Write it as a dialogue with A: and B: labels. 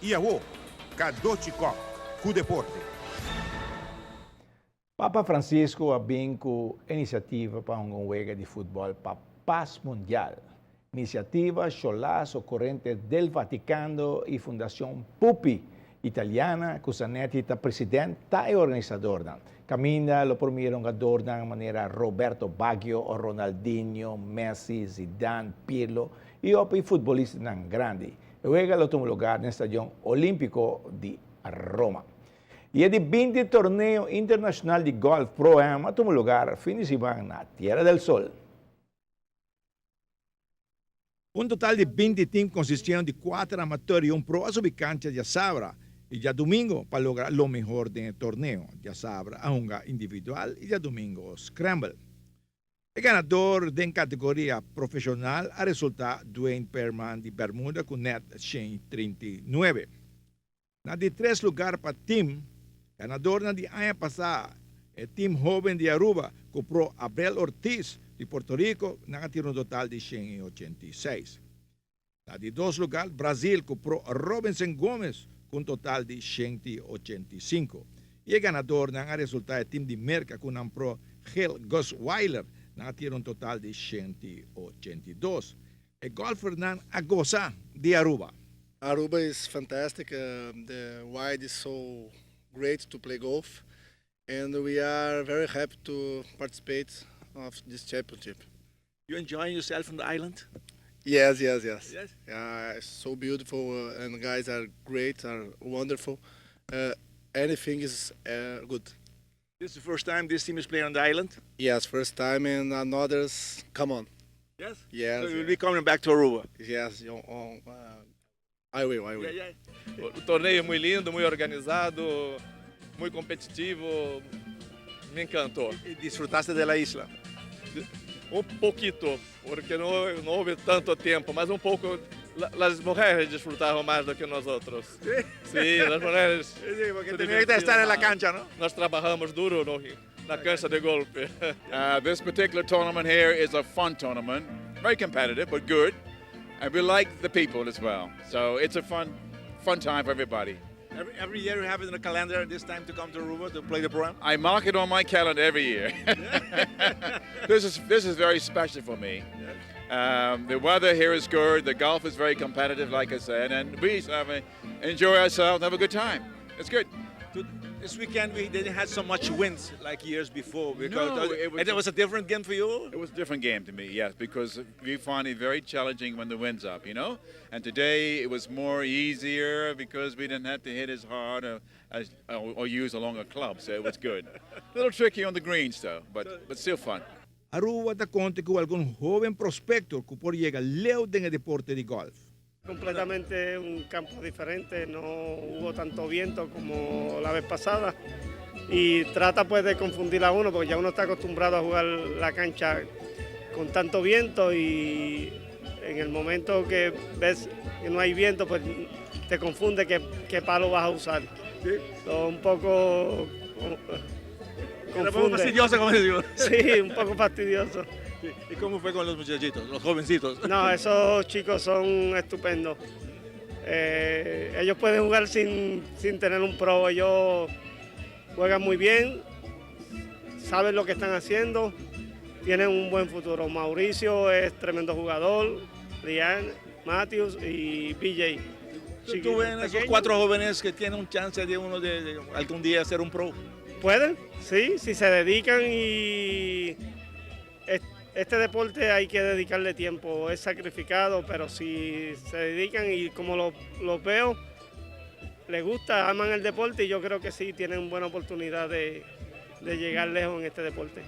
A: Y awo, Cadochi Kock cu deporte.
B: Papa Francisco a bin cu iniciativa pa hunga un wega di futbol pa paz mundial. Iniciativa Xolaso Corrente del Vaticano y Fundacion Pupi Italiana cu Zanetti ta president ta e organisadornan. Caminda lo por mira hungadornan manera Roberto Baggio, Ronaldinho, Messi, Zidane, Pirlo y hopi futbolistanan grandi. E wega lo tuma lugar den Stadion Olimpico di Roma. Y e di 20 torneo internacional di golf Pro-Am a tuma lugar fin di siman na Tierra del Sol. Un total di 20 team consistiendo di cuater amateur y un pro a subi cancha diasabra y diadomingo pa logra lo mehor den e torneo. Diasabra a hunga individual y diadomingo scramble. E ganador den categoria profesional a resulta Dwayne Perman di Bermuda cu net 139. Na di tres lugar pa team, ganadornan di aña pasa, e team hoben di Aruba cu pro Abel Ortiz di Puerto Rico, nan a tira un total di 186. Na di dos lugar Brazil cu pro Robinson Gomez cu un total di 185. Y e ganadornan a resulta e team di Merca cu nan pro Gil Gusweiler, nan a tira un total di 182. E golfernan a goza di Aruba.
C: Aruba is fantastic. The wide is so great to play golf, and we are very happy to participate of this championship.
D: You enjoying yourself on the island?
C: Yes.
D: Yes?
C: Yeah, it's so beautiful, and guys are great, are wonderful. Anything is good.
D: This is the first time this team is playing on the island?
C: Yes, first time, and others come on.
D: Yes?
C: Yes.
D: So you'll be coming back to Aruba?
C: Yes, I will, I will.
E: O torneio é muito lindo, muito organizado, muito competitivo. Me encantou.
D: ¿Y disfrutaste de la isla?
E: Um pouquito, porque não houve tanto tempo, mas um pouco. As mulheres desfrutaram mais do que nosotros.
D: Sí?
E: Sim, as mulheres.
D: Sí, porque
E: se
D: tenía que estar en la
E: divertiram mais.
D: Cancha, ¿no?
E: Nós trabalhamos duro no, na cancha de golfe.
F: This particular tournament here is a fun tournament, very competitive, but good. And we like the people as well. So it's a fun, fun time for everybody.
D: Every year you have it in the calendar, this time to come to Aruba to play the Pro-Am?
F: I mark it on my calendar every year. This is very special for me. The weather here is good. The golf is very competitive, like I said, and we enjoy ourselves and have a good time. It's good.
D: This weekend we didn't have so much winds like years before. Because
F: No, it was
D: and it was a different game for you?
F: It was a different game to me, yes, because we find it very challenging when the wind's up. And today it was more easier because we didn't have to hit as hard or use a longer club, so it was good. A little tricky on the greens though, but still fun.
B: Aruba ta conta cu algun hoben prospecto cu por yega leu den deporte di golf.
G: Completamente un campo diferente, no hubo tanto viento como la vez pasada y trata, pues, de confundir a uno, porque ya uno está acostumbrado a jugar la cancha con tanto viento y en el momento que ves que no hay viento, pues te confunde qué palo vas a usar. So, un poco
D: Era un poco
G: confunde.
D: Fastidioso, como digo.
G: Sí, un poco fastidioso.
D: Sí. ¿Y cómo fue con los muchachitos, los jovencitos?
G: No, esos chicos son estupendos. Ellos pueden jugar sin tener un pro, ellos juegan muy bien, saben lo que están haciendo, tienen un buen futuro. Mauricio es tremendo jugador, Lian, Matthews y BJ.
D: ¿Tú ves esos
G: Pequeño.
D: Cuatro jóvenes que tienen un chance de uno de algún día ser un pro?
G: Pueden, sí, si se dedican, y este deporte hay que dedicarle tiempo, es sacrificado, pero si se dedican y como los veo, les gusta, aman el deporte y yo creo que sí tienen buena oportunidad de llegar lejos en este deporte.